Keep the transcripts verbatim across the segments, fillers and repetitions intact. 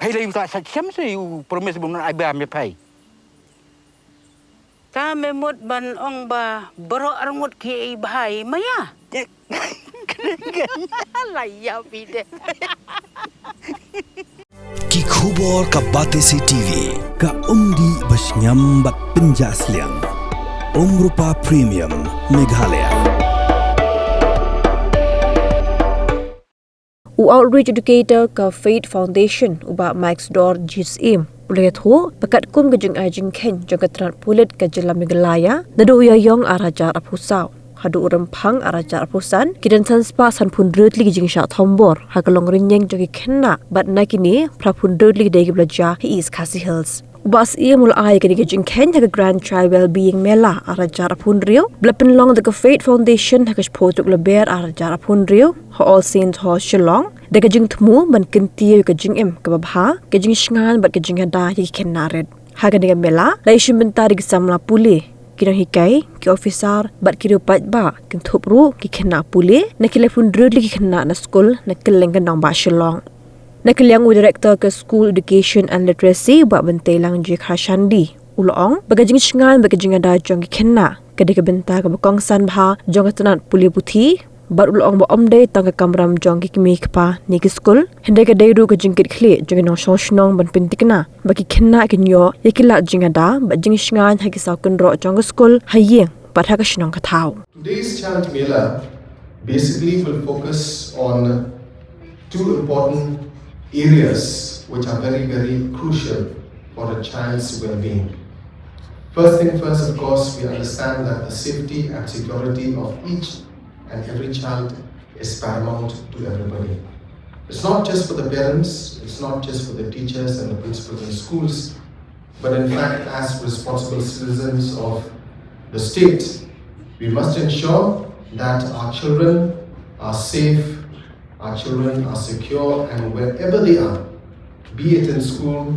Phai lei u ta sa chem se u promise bun ai ba me phai. Ta me mut ban ong ba baroh arngut ki ei bhai maya. La ya bide. Ki khubor ka Batesi TV, ka umdih ba shngiam bad pynjah sliang. Umrupa Premium Meghalaya. U outreach educator ka Faith Foundation, u Bah Max Dor Jisiem, u la ïathuh ba katkum ka jingai jingkheiñ jong ka tnat pulit ka jylla Meghalaya naduh u Ïaïong ar hajar arphew saw haduh u Rymphang ar hajar arphew san, ki don san spah sanphew hynriew tylli ki jingshah thombor ha ka longrynïeng jong ki khynnah, bad na kine, phraphew hynriew tylli ki dei kiba la jia ha East Khasi Hills. U Bah Siem u la ai ïa kane ka jingkheiñ ha ka Grand Child Wellbeing Mela ar hajar arphew hynriew ba la pynlong da ka Faith Foundation ha ka shiphew tarik Lber ar hajar arphew hynriew ha All Saints Hall, Shillong, da ka jingthmu ban kyntiew ïa ka jingim kaba bha, ka jingshngaiñ bad ka jingïada ïa ki khynnah rit. Ha kane ka mela la ïashim bynta da ki samla pule, ki nonghikai, ki ophisar bad ki riew paidbah, kynthup ruh ki khynnah pule na ki laiphew hynriew tylli ki khynnah na skul na kylleng ka nongbah Shillong. Na ka liang u Director ka School Education and Literacy, Bah Bynteilang J Kharshandi, u la ong ba ka jingshngaiñ bad ka jingïada jong ki khynnah ka dei ka bynta kaba kongsan bha jong ka tnat pule puthi, bad u la ong ba ym dei tang ka kamram jong ki kmie ki kpa ne ki skul, hynrei ka dei ruh ka jingkitkhlieh jong ki nongshong shnong ban pynthikna ba ki khynnah kin ïoh ïa ki lad jingïada bad jingshngaiñ ha ki saw kynroh jong ka skul, ha ïing bad ha ka shnong ka thaw. Today's Child Mela basically will focus on two important areas which are very, very crucial for a child's well-being. First thing first, of course, we understand that the safety and security of each and every child is paramount to everybody. It's not just for the parents, it's not just for the teachers and the principals in schools, but in fact, as responsible citizens of the state, we must ensure that our children are safe, our children are secure, and wherever they are, be it in school,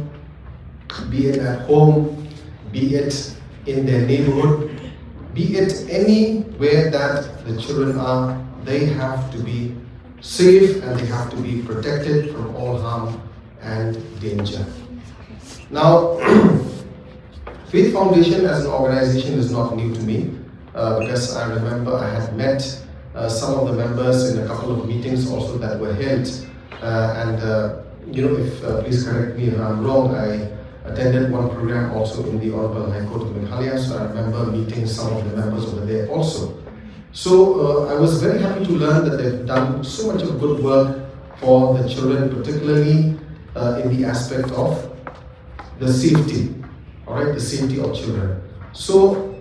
be it at home, be it in their neighborhood, be it anywhere that the children are, they have to be safe and they have to be protected from all harm and danger. Now, Faith Foundation as an organization is not new to me, uh, because I remember I had met, uh, some of the members in a couple of meetings also that were held. Uh, and, uh, you know, if, uh, please correct me if I'm wrong, I attended one program also in the Honorable High Court of Meghalaya, so I remember meeting some of the members over there also. So, uh, I was very happy to learn that they've done so much of good work for the children, particularly, uh, in the aspect of the safety, all right, the safety of children. So,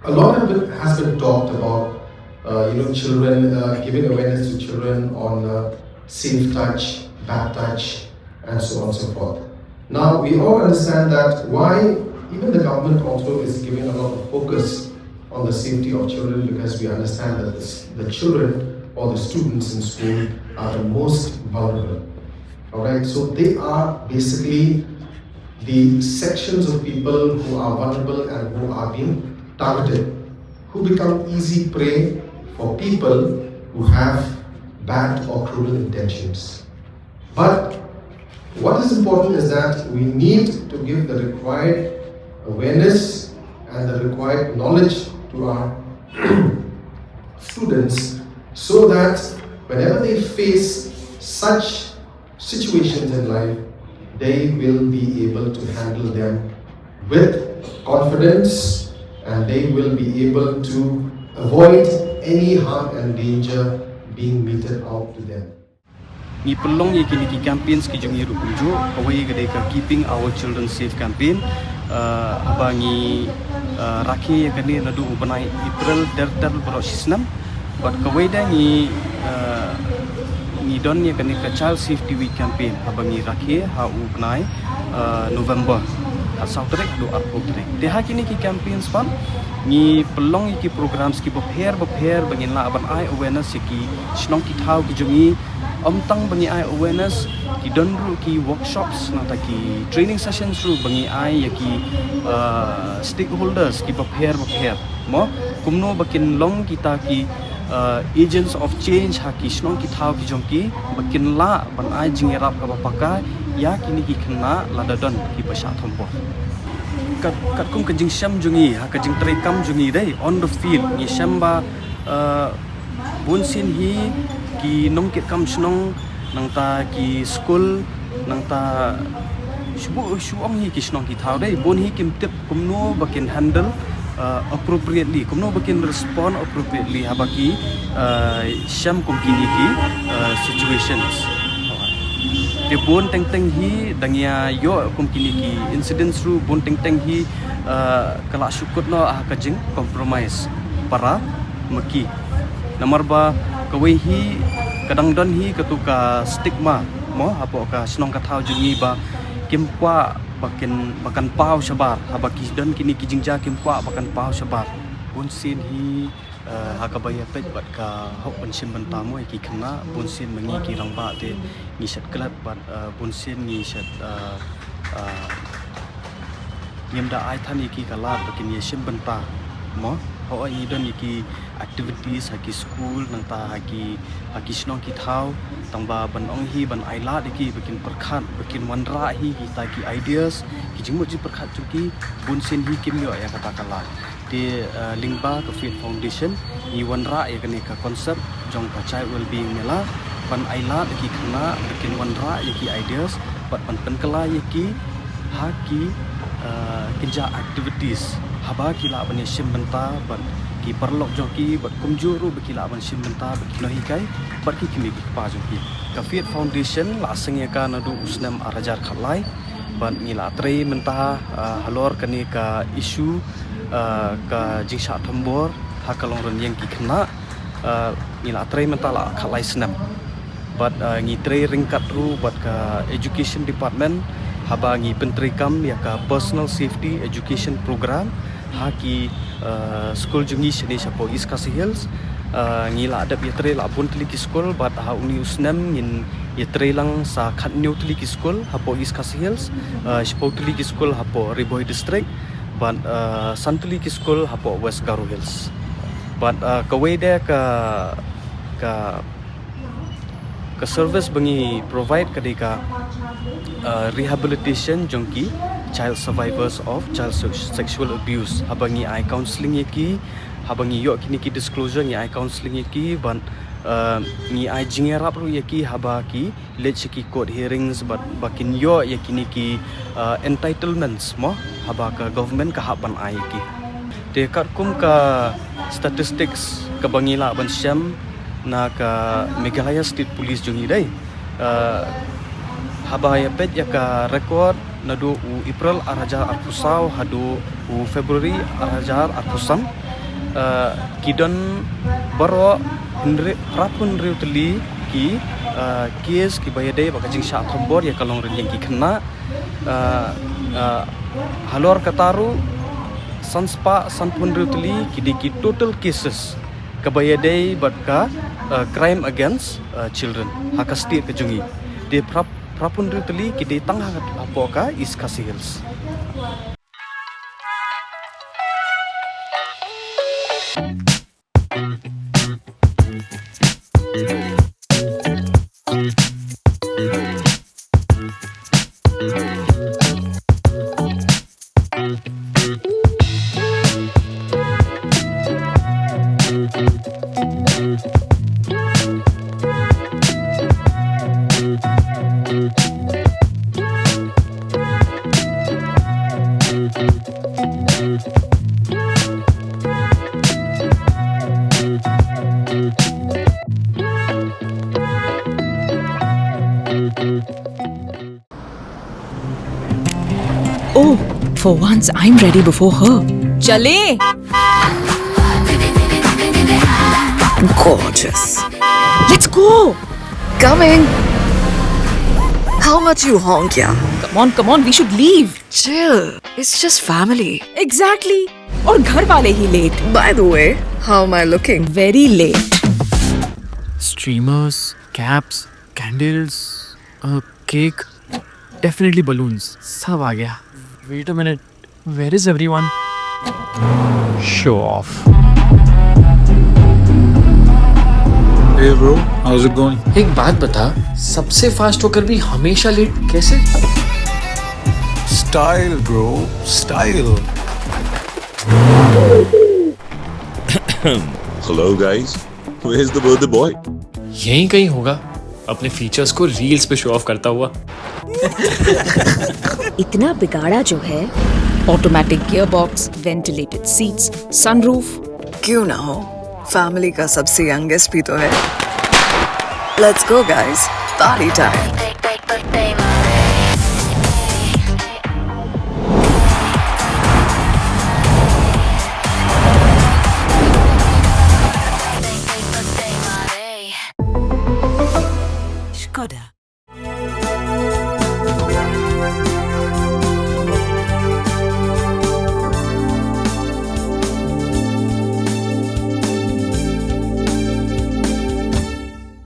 a lot of it has been talked about, uh, you know, children, uh, giving awareness to children on, uh, safe touch, bad touch, and so on and so forth. Now, we all understand that why even the government also is giving a lot of focus on the safety of children, because we understand that this, the children or the students in school are the most vulnerable. All right, so they are basically the sections of people who are vulnerable and who are being targeted, who become easy prey for people who have bad or cruel intentions. But what is important is that we need to give the required awareness and the required knowledge to our students, so that whenever they face such situations in life, they will be able to handle them with confidence, and they will be able to avoid any harm and danger being meted out to them. Ngi pynlong ïa kine ki campaigns ki jong ngi ruh kumjuh, kawei ka dei ka Keeping Our Children Safe campaign, uh, haba ngi, uh, rakhe ïa kane naduh u bnai April ter ter baroh shisnem. Bad kawei de ngi, uh, ngi don ïa kane ka Child Safety Week campaign haba ngi rakhe ha u bnai, uh, November, arphew saw tarik haduh arphew tarik. Te ha kine ki campaigns pat ngi pynlong ïa ki programs kiba pher bapher ba ngin lah ban ai awareness ïa ki shnong ki thaw ki jong ngi. Ym tang ba ngi ai awareness, ki don ruh ki workshops nangta ki training sessions ruh ba ngi ai ïa ki, uh, stakeholders kiba pher bapher. Mo, kumno ba kin long kita ki, uh, agents of change ha ki shnong ki thaw ki jong ki, ba kin lah ban ai jingïarap kaba paka ïa kine ki khynnah lada don kiba shah thombor. Kat, katkum ka jingshem jong ngi, ha ka jingtrei kam jong ngi dei, on the field, ngi shem ba, eh, bun sien hi ki nongkitkam shnong, nangta ki skul, nangta shu, shu ong hi ki shnong ki thaw dei, bun hi kim tip kumno ba kin handle, uh, appropriately, kumno ba kin respond appropriately haba ki, uh, shem kum kine ki, uh, situations. Te bun teng teng hi dang ïa ïoh kum kine ki incidents ruh, bun teng teng hi, uh, ka la shu kut noh ha ka jing compromise para ma ki. Namar ba kawei hi ka dang don hi katu ka stigma mo hapoh ka shnong ka thaw jong ngi ba kim kwah ba kin, ba kan paw shabar, haba ki don kine ki jingjia kim kwah ba kan paw shabar. Bun sien hi, eh, ha kaba ïa peit bad ka hok ban shim bynta mo ïa ki khynnah, bun sien ma ngi ki rangbah te ngi shet klet bad, eh, bun sien ngi shet, eh, eh, ngim da ai than ïa ki ka lad ba kin ïa shim bynta mo. Hooid ngi don ïa ki activities ha ki skul nangta ha ki, ha ki shnong ki thaw, tang ba ban ong hi ban ai lad ïa ki ba kin pyrkhat, ba kin wanrah hi kita ki ideas, ki jingmut jingpyrkhat jong ki, bun sien hi kim ïoh ïa kata ka lad. Te, eh, lyngba ka Faith Foundation ngi wanrah ïa kane ka concept jong ka Child Wellbeing Mela ban ai lad ïa ki khynnah ba kin wanrah ïa ki ideas bad ban pynkylla ïa ki ha ki, eh, kynja activities haba ki lah ban ïa shim bynta bad ki paralok jong ki bad kumjuh ruh ba ki lah ban shim bynta bad ki nonghikai bad ki kmie ki kpa jong ki. Ka Faith Foundation la seng ïa ka naduh u snem ar hajar khatlai bad ngi la trei mynta, eh, halor kane ka issue, eh, ka jingshah thombor ha ka long rynïeng ki khynnah. Eh, ngi la trei mynta la khatlai snem. Bad, eh, ngi trei ryngkat ruh bad ka Education Department haba ngi pyntreikam ïa ka Personal Safety Education Program ha ki, eh, skul jong ngi shane shapoh East Khasi Hills. Eh, ngi la dep ïatrei la bun tylli ki skul bad ha une u snem ngin ïatrei lang sa khatñiew tylli ki skul hapoh East Khasi Hills, eh, shiphew tylli ki skul hapoh Ri Bhoi District bad, eh, san tylli ki skul hapoh West Garo Hills. Bad, eh, kawei de ka, ka, ka service ba ngi provide ka dei ka, eh, rehabilitation jong ki child survivors of child se-, sexual abuse. Haba ngi ai counselling ïa ki, haba ngi ïoh kine ki disclosure ngi ai counselling ïa ki bad, eh, ngi ai jingïarap ruh ïa ki haba ki leit sha ki court hearings bad ba kin ïoh ïa kine ki, uh, entitlements mo haba ka government ka hap ban ai ïa ki. Te katkum ka statistics kaba ngi lah ban shem na ka Meghalaya State Police jong ngi dei, uh, haba ïa peit ïa ka record naduh u April ar hajar arphew saw haduh u February ar hajar arphew san, uh, ki don baroh hynriew, phraphew hynriew tylli ki, uh, case kiba ïadei bad ka jingshah thombor ïa ka long rynïeng ki khynnah, uh, uh, halor kata ruh san spah sanphew hynriew tylli ki dei ki total cases kaba ïadei bad ka, uh, crime against, uh, children ha ka state ka jong ngi. Te phrap, phraphew hynriew tylli ki dei tang ha, hapoh ka East Khasi Hills. Oh, for once I'm ready before her. Chale! Gorgeous. Let's go! Coming! How much you honk, yeah? Come on, come on, we should leave. Chill. It's just family. Exactly. और घर वाले ही late. By the way, how am I looking? Very late. Streamers, caps, candles, a cake, definitely balloons. सब आ गया. Wait a minute. Where is everyone? Show off. Hey bro, how's it going? एक बात बता, सबसे फास्ट होकर भी हमेशा लेट कैसे? Style, bro, style. Hello, guys. Where's the birthday boy? यहीं कहीं होगा, अपने फीचर्स को रील्स पे शो ऑफ करता हुआ। इतना बिगाड़ा जो है। Automatic gearbox, ventilated seats, sunroof। क्यों ना हो, फैमिली का सबसे यंगेस्ट भी तो है। Let's go guys, party time. Skoda.